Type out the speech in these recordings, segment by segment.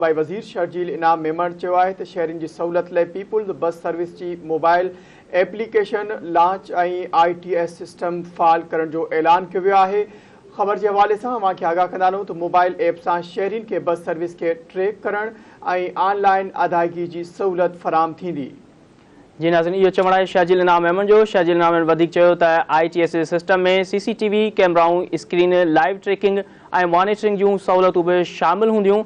صوبائي وزير شرجيل انعام ميمڻ چيو آهي ته شهرين جي سهولت لاء پيپلز بس سروس جي mobile application launch ۽ I T S system فعال ڪرڻ جو اعلان ڪيو ويو آهي. خبر جي حوالي سان اوهان کي آگاهه ڪندا هلون ته موبائل ايپ سان شهرين کي بس سروس کي ٽريڪ ڪرڻ ۽ آن لائن ادائگي جي سهولت فراهم ٿيندي. جي ناظرين اهو چوڻ آهي شرجيل انعام ميمڻ جو، شرجيل انعام ميمڻ وڌيڪ چيو ته I T S system ۾ C C T V ڪئمرائون، screen, live tracking ۽ monitoring جون سهولتون به شامل هونديون.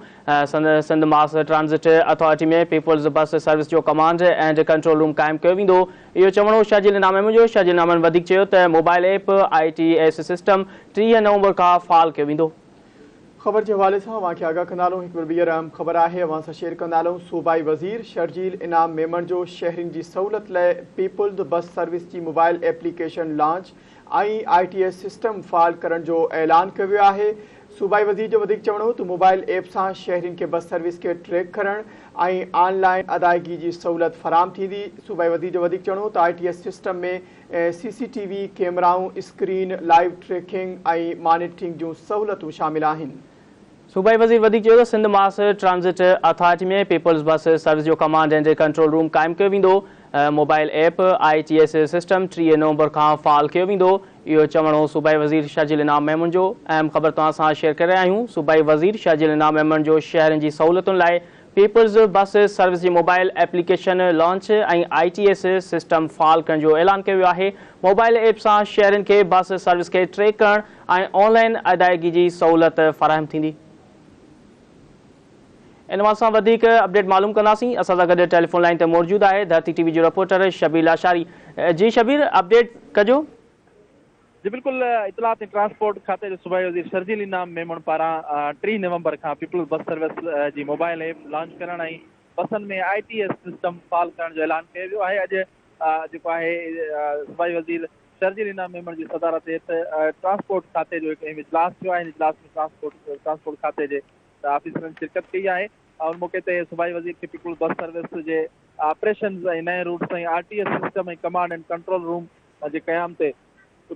Sindh mass transit authority ۾ peoples bus service جو ڪمانڊ اينڊ ڪنٽرول روم قائم ڪيو ويندو. اهو چوڻ هو شرجيل انعام ميمڻ جو، شرجيل انعام ميمڻ وڌيڪ چيو ته mobile app I T S system 30 نومبر کان فعال ڪيو ويندو. خبر جي حوالي سان اوهان کي آگاهه ڪندا هلون هڪ ڀيرو ٻيهر اهم خبر آهي اوهان سان شيئر ڪندا هلون صوبائي وزير شرجيل انعام ميمڻ جو شهرين جي سهولت لاء پيپلز بس سروس جي mobile application launch ۽ I T S system فعال ڪرڻ جو اعلان ڪيو ويو آهي صوبائي وزير جو وڌيڪ چوڻ هو ته موبائل ايپ سان شهرين کي بس سروس کي ٽريڪ ڪرڻ ۽ آن لائن ادائگي جي سهولت فراهم ٿيندي صوبائي وزير جو وڌيڪ چوڻ هو ته I T S system ۾ C C T V ڪيمرائون، screen, live tracking ۽ monitoring جون سهولتون شامل آهن. صوبائي وزير وڌيڪ چيو ته Sindh mass transit authority ۾ peoples bus service جو ڪمانڊ اينڊ ڪنٽرول روم قائم ڪيو ويندو، mobile app I T S system 30 نومبر کان فعال ڪيو ويندو. اهو چوڻ هو صوبائي وزير شرجيل انعام ميمڻ جو. اهم خبر توهان سان شيئر ڪري رهيا آهيون، صوبائي وزير شرجيل انعام ميمڻ جو شهرين جي سهولتن لاء پيپلز بس سروس جي mobile application launch ۽ I T S system فعال ڪرڻ جو اعلان ڪيو ويو آهي، موبائل ايپ سان شهرين کي بس سروس کي ٽريڪ ڪرڻ ۽ آن لائن ادائيگي جي سهولت فراهم ٿيندي. ان حوالي سان وڌيڪ اپڊيٽ معلوم ڪنداسين، اسان سان گڏ ٽيليفون لائين تي موجود آهي ڌرتي ٽي وي جو رپورٽر شبير لاشاري، جي شبير اپڊيٽ ڪجو. جي بلڪل اطلاعات ۽ ٽرانسپورٽ کاتي جي صوبائي وزير شرجيل انعام ميمڻ پاران 30 نومبر کان پيپلز بس سروس جي موبائل ايپ لانچ ڪرڻ ۽ بسن ۾ I T S system فعال ڪرڻ جو اعلان ڪيو ويو آهي اڄ جيڪو آهي صوبائي وزير شرجيل انعام ميمڻ جي صدارت هيٺ ٽرانسپورٽ کاتي جو هڪ اهم اجلاس ٿيو آهي ان اجلاس ۾ ٽرانسپورٽ کاتي جي آفيسرن شرڪت ڪئي آهي ان موقعي تي صوبائي وزير کي پيپلز بس سروس جي آپريشنز ۽ نئين routes ۽ R T S system ۽ command and control room جي قيام تي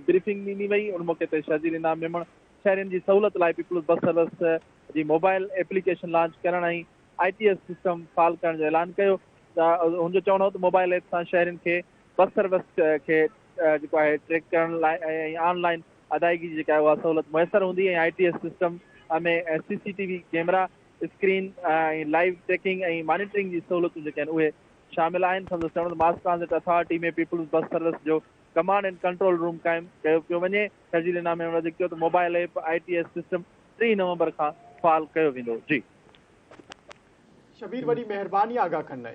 بريفنگ ڏني وئي، ان موقعي تي شرجيل انعام ميمڻ شهرين جي سهولت لاء پيپلز بس سروس جي موبائل ايپليڪيشن لانچ ڪرڻ ۽ I T S system فعال ڪرڻ جو اعلان ڪيو ته هن جو چوڻ هو ته موبائل ايپ سان شهرين کي بس سروس کي جيڪو آهي ٽريڪ ڪرڻ لاء ۽ آن لائن ادائيگي جي جيڪا آهي اها سهولت ميسر هوندي ۽ I T S system ۾ C C T V camera screen ۽ live tracking ۽ monitoring جي سهولتون جيڪي آهن اهي شامل آهن، سندس چوڻ ته mass transit authority ۾ peoples bus service جو ڪمانڊ اينڊ ڪنٽرول روم قائم ڪيو پيو وڃي، شرجيل انعام ميمڻ وڌيڪ چيو ته mobile app I T S system 30 نومبر کان فعال ڪيو ويندو. جي. شبير وڏي مهرباني آگاهه ڪرڻ لاء.